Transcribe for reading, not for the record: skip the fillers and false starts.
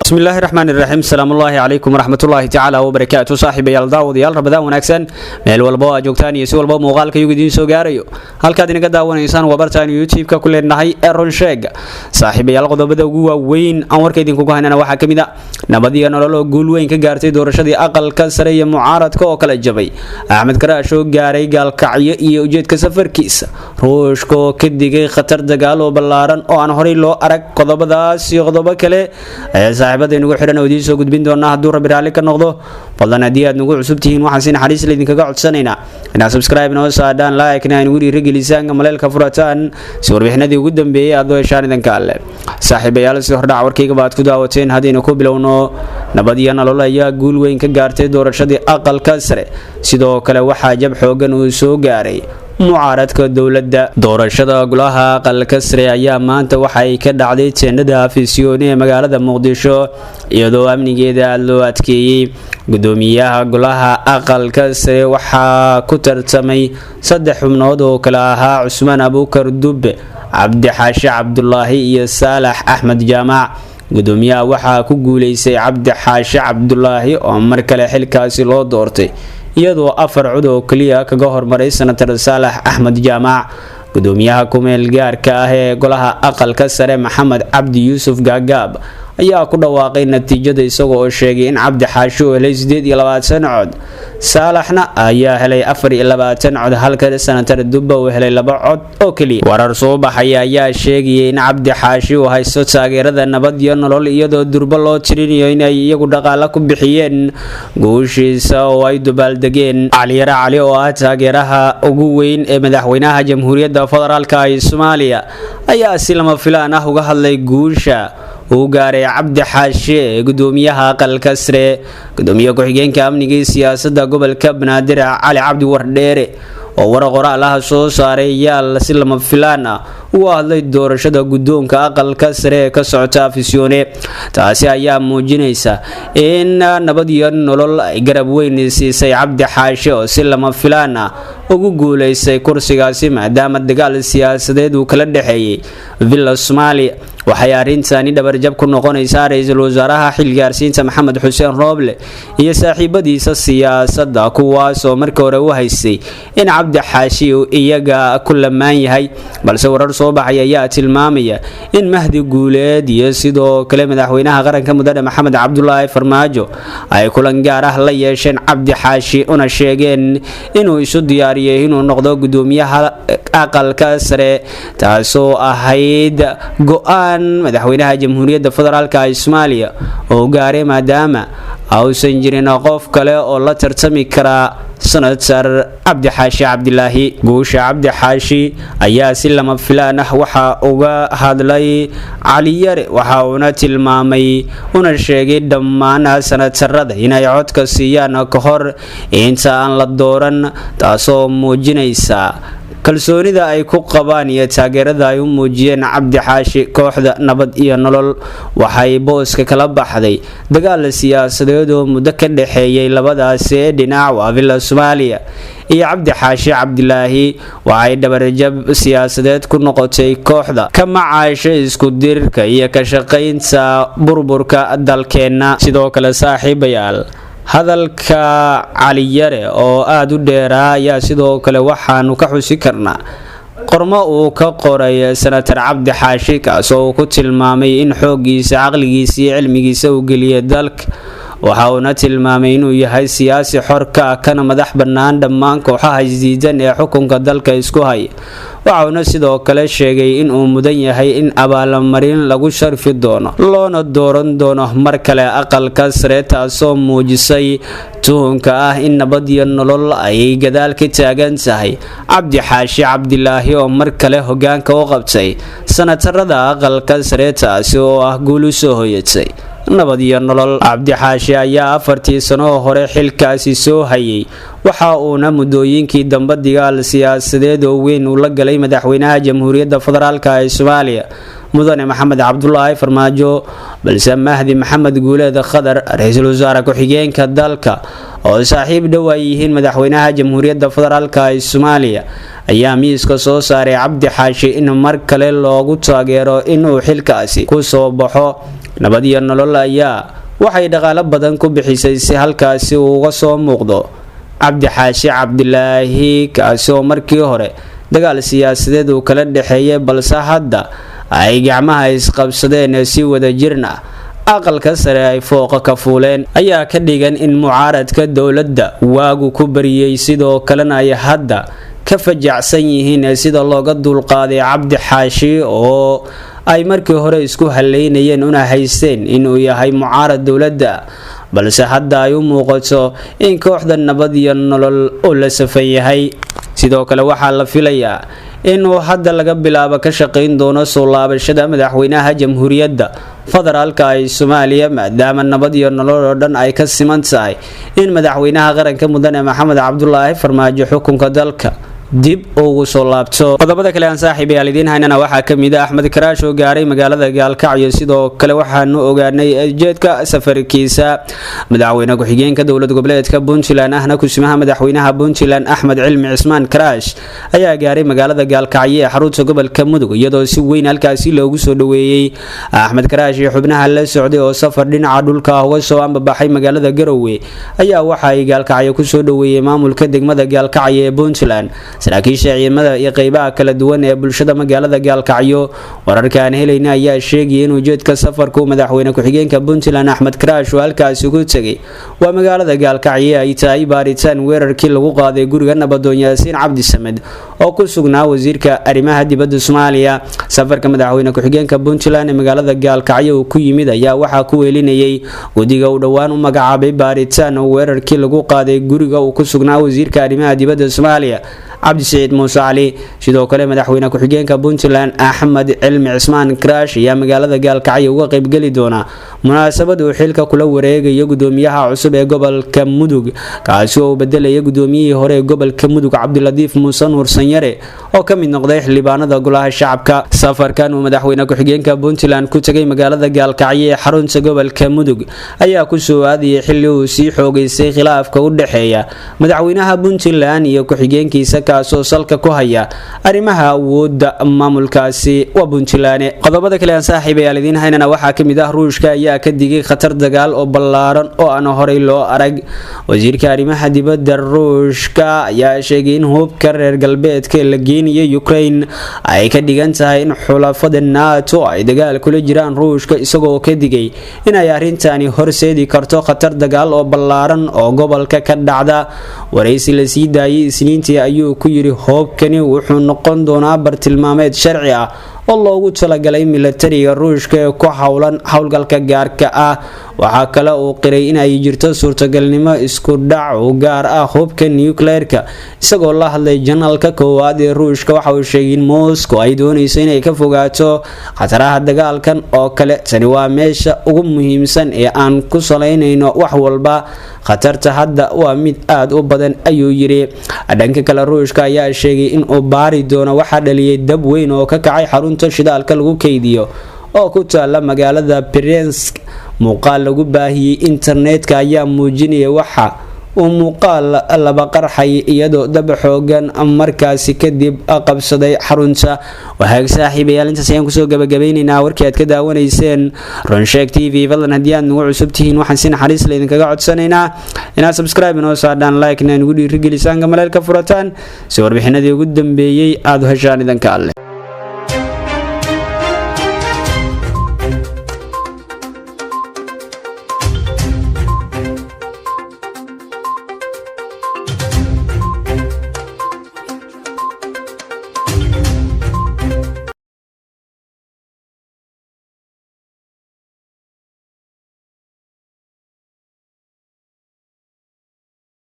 Bismillaahi raxmaan iraxiim. Salaamullaahi calaykum waraxmatullaahi tacaala wabarakaatu. Saaxiibayaal, daawadayaal, Ramadaan wanaagsan meel walba oo aad joogtaan iyo si walba muuqaalka iyagu idiin soo gaarayo. Halkaad inaga daawanaysaan waa bartaan YouTube-ka ku leenahay ee Runsheeg. Saaxiibayaal, qodobada ugu waaweyn aan warka idinkugu haynana waxaa ka mid a Nabad iyo Nolol oo guul weyn ka gaartay doorashadii Aqalka Sare iyo mucaaradka oo kala jabay, Axmed Karaash oo gaaray Gaalkacyo iyo ujeedka safarkiisa, Ruushka oo ka digay khatar dagaal oo ballaaran oo aan horey loo arag. Qodobadaas iyo qodobo kale ayaa saaxiibada inugu xidhan oo idiin soo gudbin doonaa hadduu Rabbi raalli ka noqdo. Fadlan, haddii aad nagu cusub tihiin, waxaan si naxariis laydinkaga codsanaynaa inaad subscribe noo saadhaan, like-na aynugu dhiirigelisaan, maleelka furataan si warbixinadii ugu dambeeyey aad loo heshaan idanka Alle. Saaxiibayaal, si hordhac warkayga baad ku daawateen, haddaynu ku bilowno, Nabad iyo Nolol ayaa guul weyn ka gaartay doorashadii Aqalka Sare. Sidoo kale waxaa jab xoogan uu soo gaaray mucaaradka dowladda. Doorashada golaha Aqalka Sare ayaa maanta waxay ka dhacday teendhada Afisyooni ee magaalada Muqdisho, iyadoo amnigeeda aada loo adkeeyey. Gudoomiyaha golaha Aqalka Sare waxaa ku tartamay saddex xubnood oo kale ahaa Cusmaan Abuukar Dubbe, Cabdixaashi Cabdulaahi iyo Saalax Axmed Jaamac. Gudoomiyaha waxaa ku guuleystay Cabdi Xaashi Cabdulaahi oo mar kale xilkaasi loo doortay, iyadoo afar cod oo keliya kaga hormaray Senator Saalax Axmed Jaamac. Gudoomiyaha kumeel gaarka ah ee golaha Aqalka Sare, Maxamed Cabdi Yuusuf Gaagaab, ayaa ku dhawaaqay natiijada, isagoo oo sheegay in Cabdi Xaashi uu helay 28 cod, Saalaxna ayaa helay 24 cod, halka Senator Dubba uu helay 2 cod oo keliya. Warar soo baxaya ayaa sheegayay in Cabdi Xaashi uu haysto taageerada Nabad iyo Nolol, iyadoo durbo loo tirinayo inay iyagu dhaqaale ku bixiyeen guushiisa oo ay dubaaldegeen. Caliyare Cali oo ah taageeraha ugu weyn ee madaxweynaha Jamhuuriyadda Federaalka ee Soomaaliya ayaa si lama filaan ah uga hadlay guusha uu gaaray Cabdi Xaashi ee gudoomiyaha Aqalka Sare. Gudoomiye ku-xigeenka amniga iyo siyaasadda gobolka Banaadir, Cali Cabdi Wardheere, oo war qoraal ah soo saaray ayaa si lama filaan ah uga hadlay doorashada guddoonka Aqalka Sare ee ka socota Afisyoone. Taasi ayaa muujinaysa in Nabad iyo Nolol ay garab weyn siisay Cabdi Xaashi oo si lama filaan ah ugu guuleystay kursigaasi, maadaama dagaal siyaasadeed uu kala dhexeeyey Villa Soomaaliya. Waxay arrintani dhabarjab ku noqonaysaa ra-iisul wasaaraha xilgaarsiinta Maxamed Xuseen Rooble iyo saaxiibadiisa siyaasadda, kuwaas oo markii hore u haystay in Cabdi Xaashi uu iyaga ku lamaan yahay. Balse warar soo baxay ayaa tilmaamaya in Mahdi Guuleed iyo sidoo kale madaxweynaha qaranka mudane Maxamed Cabdulaahi Farmaajo ay kulan gaar ah la yeesheen Cabdi Xaashi, una sheegeen inuu isu diyaariyey inuu noqdo gudoomiyaha Aqalka Sare, taasoo ahayd go-aan madaxweynaha Jamhuuriyadda Federaalka ee Soomaaliya oo gaaray, maadaama ausan jirin qof kale oo la tartami karaa Senator Cabdi Xaashi Cabdilaahi. Guusha Cabdi Xaashi ayaa si lama filaan ah waxa uga hadlay Caliyare, waxa uuna tilmaamay una sheegay dhammaan senatarada inay codka siiyaan ka hor inta aan la dooran, taasoo muujinaysa kalsoonida ay ku qabaan iyo taageerada ay u muujiyeen Cabdi Xaashi. Kooxda Nabad iyo Nolol waxay booska kala baxday dagaal siyaasadeed oo muddo ka dhexeeyay labadaasi ee dhinac, waa Villa Soomaaliya iyo Cabdi Xaashi Cabdilaahi. Waxay dhabarjab siyaasadeed ku noqotay kooxda ka macaasha isku dirka iyo ka shaqaynta burburka dalkeenna. Sidoo kale, saaxiibayaal, hadalka Caliyare oo aada u dheeraa ayaa sidoo kale waxaanu ka xusi karnaa qormo uu ka qoray Senator Cabdi Xaashi, kaas oo uu ku tilmaamay in xooggiisa, caqligiisa iyo cilmigiisa uu geliyay dalka. Waxa uuna tilmaamay inuu yahay siyaasi xorka ah, kana madax bannaan dhammaan kooxaha isdiidan ee xukunka dalka isku haya. Waxa uuna sidoo kale sheegay in uu mudan yahay in abaalmarin lagu sharfi doono, loona dooran doono mar kale Aqalka Sare, taasoo muujisay tuhunka ah in Nabad iyo Nolol ay gadaal ka taagan tahay Cabdi Xaashi Cabdilaahi oo mar kale hogaanka u qabtay sanatarada Aqalka Sare, taasi oo ah guul u soo hoyatay Nabad iyo Nolol. Cabdi Xaashi ayaa 4-tii sano oo hore xilkaasi soo hayay, waxa uuna muddooyinkii dambe dagaal siyaasadeed oo weyn uu la galay madaxweynaha Jamhuuriyadda Federaalka ee Soomaaliya, Mudane Maxamed Cabdulaahi Farmaajo. Balse Mahdi Maxamed Guuleed Khadar, ra-iisul wasaare ku-xigeenka dalka oo saaxiib dhow ay yihiin madaxweynaha Jamhuuriyadda Federaalka ee Soomaaliya, ayaa miiska soo saaray Cabdi Xaashi in mar kale loogu taageero inuu xilkaasi ku soo baxo. Nabad iyo Nolol ayaa waxay dhaqaalo badan ku bixisay si halkaasi uu uga soo muuqdo Cabdi Xaashi Cabdilaahi, kaasi oo markii hore dagaal siyaasadeed uu kala dhexeeyay, balse hadda ay gacmaha isqabsadeen si wadajirna aqalka sare ay fooqa ka fuuleen, ayaa ka dhigan in mucaaradka dowladda waagu ku bariyey, sidoo kalena ay hadda ka fajacsan yihiin sida looga dulqaaday Cabdi Xaashi oo ay markii hore isku haleynayeen una haysteen inuu yahay mucaarad dowladda, balse hadda ay u muuqato in kooxda Nabad iyo Nolol uu la safan yahay. Sidoo kale waxaa la filayaa inuu hadda laga bilaabo ka shaqayn doono soo laabashada madaxweynaha Jamhuuriyadda Federaalka ee Soomaaliya, maadaama Nabad iyo Nolol oo dhan ay ka siman tahay in madaxweynaha qaranka mudane Maxamed Cabdulaahi Farmaajo xukunka dalka dib ugu soo laabto. Qodobada kale aan saaxiibayaal idiin haynana waxaa ka mid ah Axmed Karaash oo gaaray magaalada Gaalkacyo. Sidoo kale waxaanu ogaanay ujeedka safarkiisa. Madaxweyne ku-xigeenka dowlad goboleedka Puntland ahna kusimaha madaxweynaha Puntland Axmed Cilmi Cismaan Karaash ayaa gaaray magaalada Gaalkacyo ee xarunta gobolka Mudug, iyadoo si weyn halkaasi loogu soo dhoweeyey. Axmed Karaash iyo xubnaha la socday oo safar dhinaca dhulka ah uga soo ambabaxay magaalada Garowe ayaa waxa ay Gaalkacyo kusoo dhoweeyey maamulka degmada Gaalkacyo ee Puntland, saraakiisha ciidamada iyo qeybaha kala duwan ee bulshada magaalada Gaalkacyo. Wararka aan helayna ayaa sheegaya in ujeedka safarku madaxweyne ku-xigeenka Puntland Axmed Karaash uu halkaasi ugu tegay waa magaalada Gaalkacyo ay tahay baaritaan weerarkii lagu qaaday guriga nabadoon Yaasiin Cabdi Samed oo ku sugnaa wasiirka arrimaha dibadda Soomaaliya. Safarka madaxweyne ku-xigeenka Puntland ee magaalada Gaalkacyo uu ku yimid ayaa waxaa ku weelinayay guddiga uu dhowaan u magacaabay baaritaan weerarkii lagu qaaday guriga uu ku sugnaa wasiirka arrimaha dibadda Soomaaliya Cabdi Saciid Muuse Cali. Sidoo kale madaxweyne ku-xigeenka Puntland Axmed Cilmi Cismaan Karaash ayaa magaalada Gaalkacyo uga qaybgeli doona munaasabad uu xilka kula wareegayo gudoomiyaha cusub ee gobolka Mudug, kaasi oo uu bedelaya gudoomiyihii hore ee gobolka Mudug Cabdilatiif Muuse Nuur Sanyare oo ka mid noqday xildhibaanada golaha shacabka. Safarkan uu madaxweyne ku-xigeenka Puntland ku tegay magaalada Gaalkacyo ee xarunta gobolka Mudug ayaa ku soo aadayay xilli uu sii xoogeystay khilaafka u dhexeeya madaxweynaha Puntland iyo ku-xigeenkiisa, kaasoo salka ku haya arrimaha awoodda maamulkaasi waa Puntland. Qodobada kale aan saaxiibayaal idiin haynana waxaa ka mid ah Ruushka ayaa ka digay khatar dagaal oo ballaaran oo aan horey loo arag. Wasiirka arrimaha dibadda Ruushka ayaa sheegay in hubka reer galbeedka la geenayo Ukraine ay ka dhigan tahay in xulafada NATO ay dagaal kula jiraan Ruushka, isagoo ka digay inay arrintani horseedi karto khatar dagaal oo ballaaran oo gobolka ka dhacda. Waraysi la sii daayay Isniintii ayuu ku yiri hoobkani wuxuu noqon doonaa bartilmaameed sharci ah oo loogu talagalay militariga Ruushka ee ku howlan howlgalka gaarka ah. Waxaa kale uu qiray in ay jirto suurtagalnimo isku dhac u gaar ah hubka nucleerka. Isagoo la hadlay janalka koowaad ee Ruushka, waxa uu sheegay in Moscow ay doonayso inay ka fogaato khataraha dagaalkan oo kale. Tani waa meesha ugu muhiimsan ee aan ku salaynayno wax walba, khatarta hadda waa mid aad u badan, ayuu yiri. Dhanka kale Ruushka ayaa sheegay in uu baari doono waxa dhaliyay dab weyn oo ka kacay xarunta shidaalka lagu kaydiyo oo ku taala magaalada Bryansk. Muuqaal lagu baahiyey internetka ayaa muujinaya waxa uu muuqaal laba qarxay iyadoo dab xoogan markaasi kadib qabsaday xarunta. Waxaa saaxiibayaal intaas ayaan kusoo gabagabeynaynaa warkii aad ka daawanayseen Runsheeg TV. Fadlan haddii aad nagu cusub tihiin, waxaan si naxariis leh idinkaga codsanaynaa inaad subscribe inoo saadhaan, like-na nagu dhiirigelisaan, gamaleelka furataan si warbixinadii ugu dambeeyey aad u heshaan. Idanka alle.